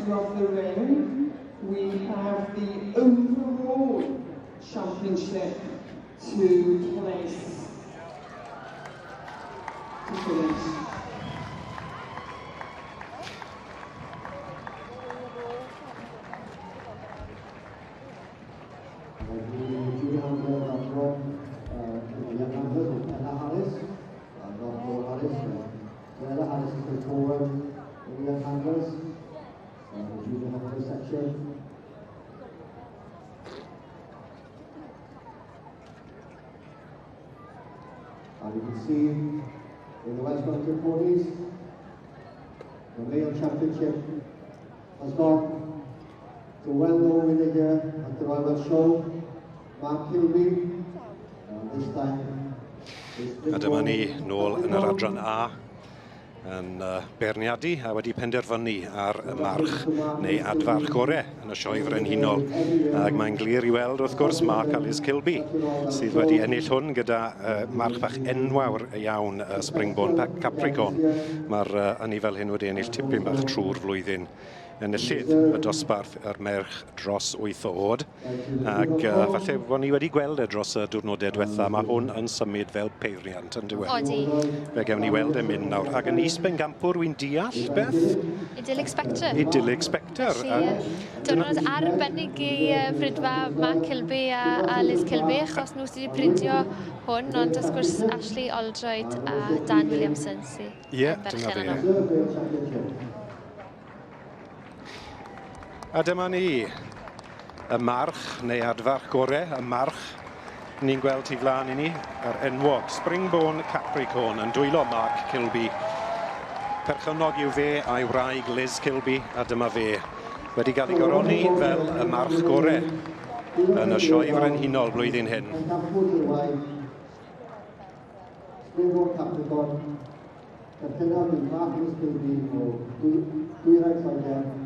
centre of the ring, we have the overall championship to place to finish. Ella Harris is the forward in the young handlers, the junior handlers section. And you can see in the Welsh Mountain Ponies, the male championship has gone to well-known winner here at the Royal Welsh Show, Mark Kilby. And this time, A dyma ni nôl yn yr adran A yn beirniadu a wedi penderfynu ar y march neu adfarch gore yn y sioe frenhinol. Ac mae'n glir i weld wrth gwrs Mark a Liz Kilby sydd wedi ennill hwn gyda march bach enwawr iawn, Springbone Capricorn. Mae'r anifail hyn wedi ennill tipyn bach trwy'r flwyddyn. Enillydd y dosbarth yr merch dros 8 o oed. Ac falle bod ni wedi gweld e dros y diwrnodau diwetha. Mae hwn yn symud fel peiriant, yn dyw e? Odi. Fe gewn ni weld e'n mynd nawr. Ac yn is-bencampwr, wy'n deall, Beth? Idyllic Spectre. Idyllic Spectre. Felly, diwrnod arbennig i Fridfa Mark Kilby a Liz Kilby, achos nhw sydd wedi bridio hwn, ond wrth gwrs Ashley Oldroyd a Dan Williamson sydd Ie, yn dyna berchen fe. arno. A dyma ni, y march neu adfarch gore, y march ni'n gweld tu flaen i ni, yr enwog Springbone Capricorn yn dwylo Mark Kilby. Perchennog yw fe a'i wraig Liz Kilby, a dyma fe wedi cael ei goroni fel y march gore yn y sioe frenhinol blwyddyn hyn. Springbone Capricorn, Perchennog yw Mark Liz Kilby o Dwyrain Lloegr.